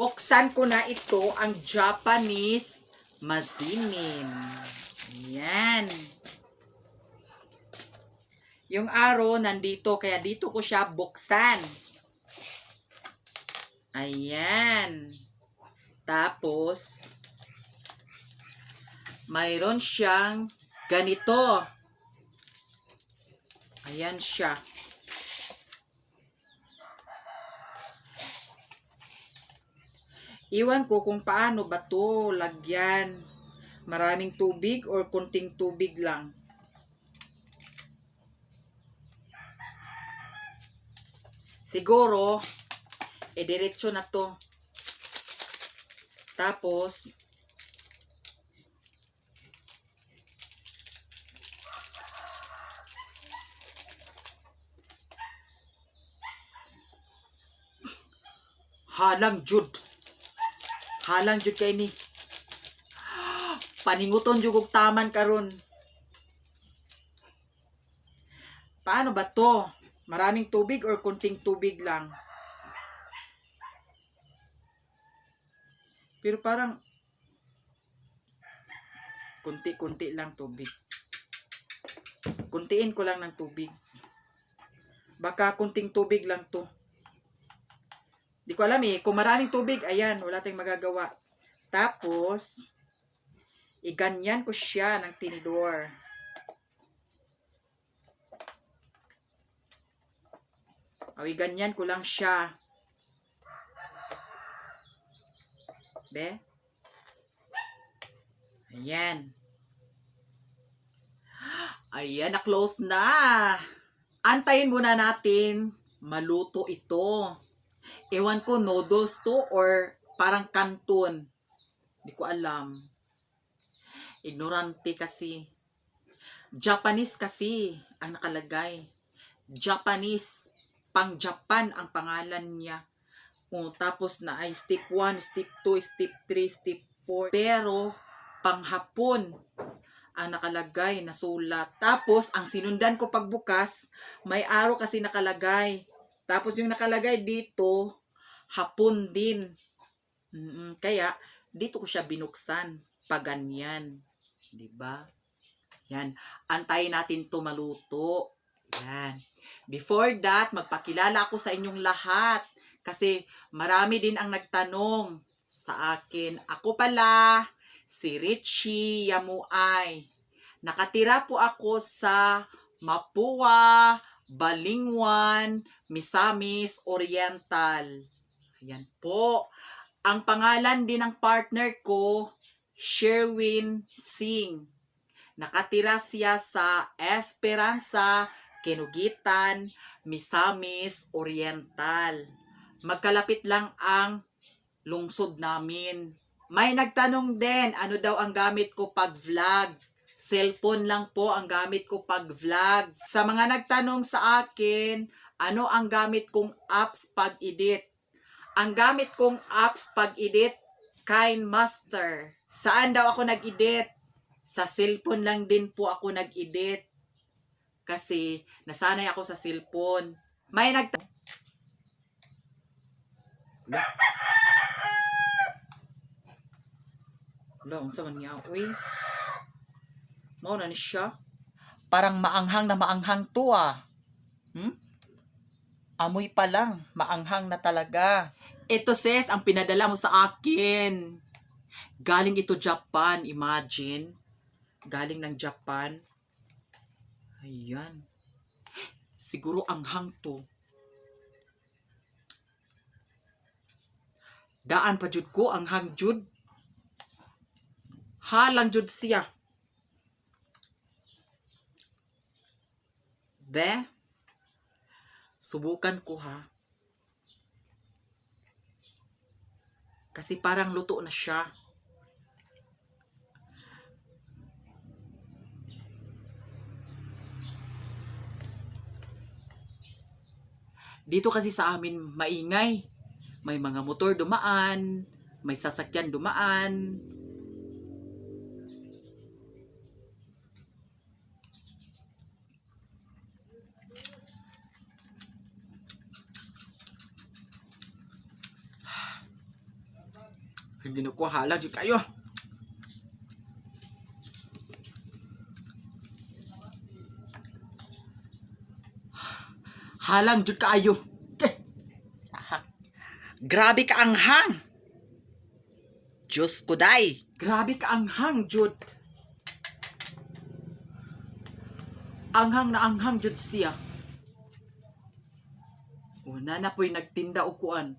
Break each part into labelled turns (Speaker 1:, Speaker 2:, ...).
Speaker 1: Buksan ko na ito, ang Japanese mazemen. Ayan. Yung arrow nandito, kaya dito ko siya buksan. Ayan. Tapos, mayroon siyang ganito. Ayan siya. Iwan ko kung paano ba to lagyan. Maraming tubig or kunting tubig lang. Siguro, diretso na to. Tapos, halang jud. Halang jud kay ni. Paninguton jud og taman karon. Paano ba to? Maraming tubig or kunting tubig lang? Pero parang kunti-kunti lang tubig. Kuntiin ko lang ng tubig. Baka kunting tubig lang to. Di ko alam eh. Kung maraming tubig, ayan, wala tayong magagawa. Tapos, iganyan ko siya ng tinidor. O, iganyan ko lang siya. Be? Ayan. Ayan, na-close na. Antayin muna natin maluto ito. Ewan ko, noodles to or parang kanton. Hindi ko alam. Ignorante kasi. Japanese kasi ang nakalagay. Japanese. Pang Japan ang pangalan niya. O, tapos na ay step 1, step 2, step 3, step 4. Pero, panghapon ang nakalagay na sulat. Tapos, ang sinundan ko pagbukas, may araw kasi nakalagay. Tapos, yung nakalagay dito, hapon din. Kaya, dito ko siya binuksan. Paganyan. Diba? Yan. Antayin natin to maluto. Yan. Before that, magpakilala ako sa inyong lahat. Kasi marami din ang nagtanong sa akin. Ako pala, si Richie Yamuay. Nakatira po ako sa Mapua, Balingwan, Misamis Oriental. Ayan po. Ang pangalan din ng partner ko, Sherwin Singh. Nakatira siya sa Esperanza, Kinugitan, Misamis Oriental. Magkalapit lang ang lungsod namin. May nagtanong din, ano daw ang gamit ko pag vlog? Cellphone lang po ang gamit ko pag vlog. Sa mga nagtanong sa akin, ano ang gamit kong apps pag-edit? Ang gamit kong apps pag-edit, KineMaster. Saan daw ako nag-edit? Sa cellphone lang din po ako nag-edit. Kasi nasanay ako sa cellphone. May nag... Wala. Wala, unsa man niya, uy. Mao na ni siya. Parang maanghang na maanghang to ah. Amoy pa lang, maanghang na talaga. Ito sis, ang pinadala mo sa akin. Galing ito Japan, imagine. Galing ng Japan. Ayan. Siguro anghang to. Daan pa jud ko, anghang jud. Halang jud siya. Be, subukan ko ha. Kasi parang luto na siya. Dito kasi sa amin maingay. May mga motor dumaan, may sasakyan dumaan. Hindi na ko hala jud kayo. Halang jud kaayo. Ke. Ahak. Grabe ka anghang. Diyos ko day. Grabe ka anghang jud. Anghang na anghang jud siya. Una na po'y nagtinda og kuan.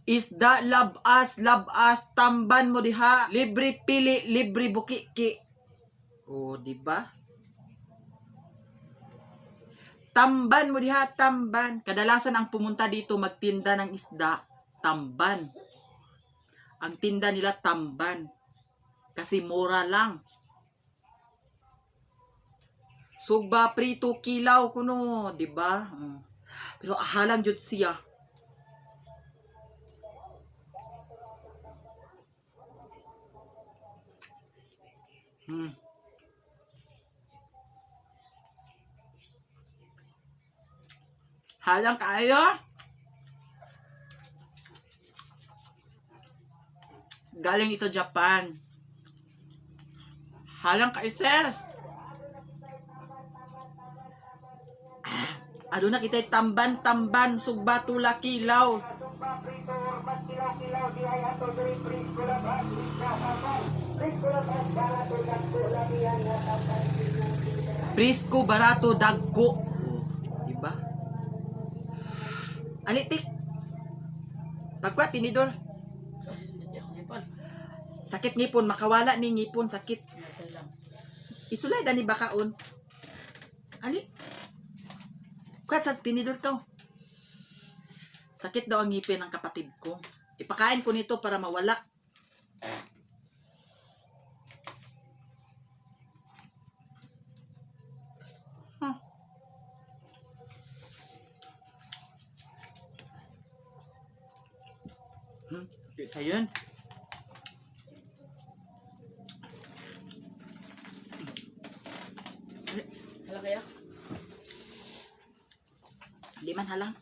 Speaker 1: Isda labas labas tamban mo diha. Libre pili, libre bukiki. O, di ba? Tamban mo diha, tamban. Kadalasan ang pumunta dito magtinda ng isda, tamban. Ang tinda nila tamban. Kasi mura lang. Sugba prito kilaw kuno, di ba? Pero ahalang jud siya. Halang kaayo. Galing ito Japan. Halang kay sis. Ano na kita tamban-tamban sugba tula kilaw. Presko barato dagko. Oh, di ba? Alitik. Pagwa tinidor.
Speaker 2: Hindi ako ngipon.
Speaker 1: Sakit ngipon makawala ni ngipon sakit.
Speaker 2: Sinatay lang.
Speaker 1: Isulay dani bakaon. Ali. Kuha sa tinidor to. Sakit daw ang ngipin ng kapatid ko. Ipakain ko nito para mawala. Huh. Isa yun.
Speaker 2: Hala kaya?
Speaker 1: Di man halang.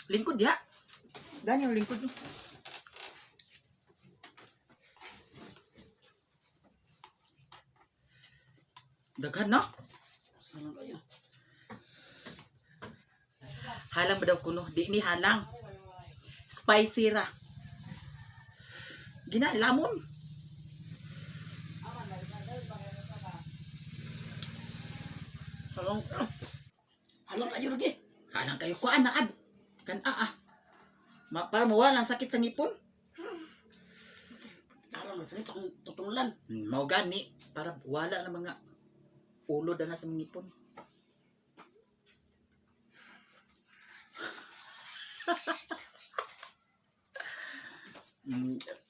Speaker 1: Lingkod ya. Daniel, lingkod. Daghan no?
Speaker 2: Halang kayo.
Speaker 1: Halang ba daw kuno? Di ni halang. Spicy ra. Gina, lamon.
Speaker 2: Halang ka. Halang kayo lagi.
Speaker 1: Halang kayo kuan na ab. Kan a ah. Ma, para mawala ang sakit sa ngipon.
Speaker 2: Halang sakit akong tutunglan.
Speaker 1: Mao gani para wala na mga ulo na sa mga ngipon.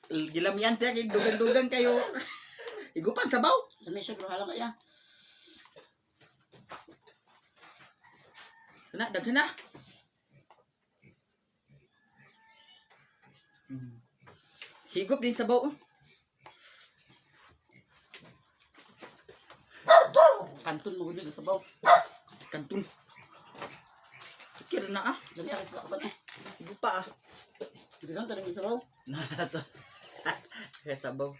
Speaker 1: Gilamian siya kay dugang-dugang kayo. Igupan sabaw.
Speaker 2: Lami siya pero halang kaya.
Speaker 1: Na, daghan na. Higop din sabaw. Oh.
Speaker 2: Kanton mo gud sa baw.
Speaker 1: Kantun. Kira na ah.
Speaker 2: Lami ako sa kaban eh.
Speaker 1: Higop pa ah.
Speaker 2: Dito tayo sa baw.
Speaker 1: Na to. Kaya sabaw.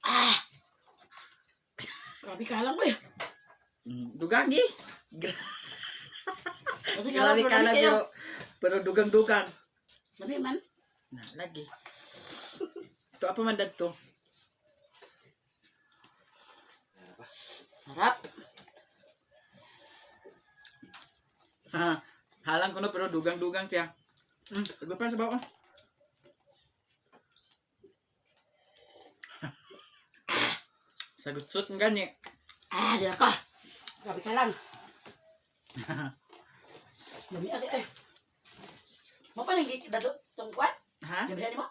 Speaker 2: Ah! Grabe ka halang ko eh.
Speaker 1: Dugang eh.
Speaker 2: Grabe ka halang
Speaker 1: Grabe
Speaker 2: pero
Speaker 1: ka
Speaker 2: lami
Speaker 1: lang
Speaker 2: kayo.
Speaker 1: pero dugang-dugang.
Speaker 2: Lami man.
Speaker 1: Na, lagi. Ito apa man to.
Speaker 2: Sarap.
Speaker 1: Ha, halang ko no pero dugang-dugang siya. Pa sa bawo. Sagutsot ng gani.
Speaker 2: Ah, di ako. Grabe ka lang. Lami ali eh. Mo pa nang dado tong kwan?
Speaker 1: Ha?
Speaker 2: Gabriel mo?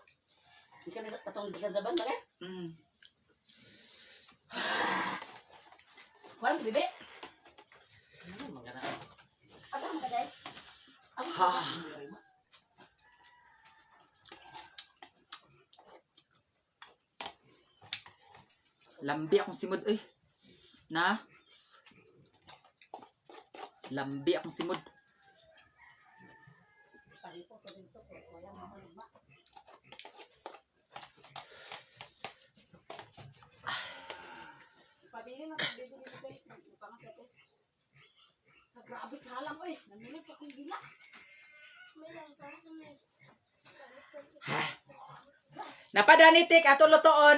Speaker 2: Ikan sa atong gikan sa ban ba?
Speaker 1: Mm.
Speaker 2: Kwan bibi.
Speaker 1: Ano mga na?
Speaker 2: Ata mo kaday.
Speaker 1: Ha. Lambi akong simod eh. Na? Lambi akong simod.
Speaker 2: Grabe ka lang oy. Namilit akong gila.
Speaker 1: Napadanitik ato lutoon.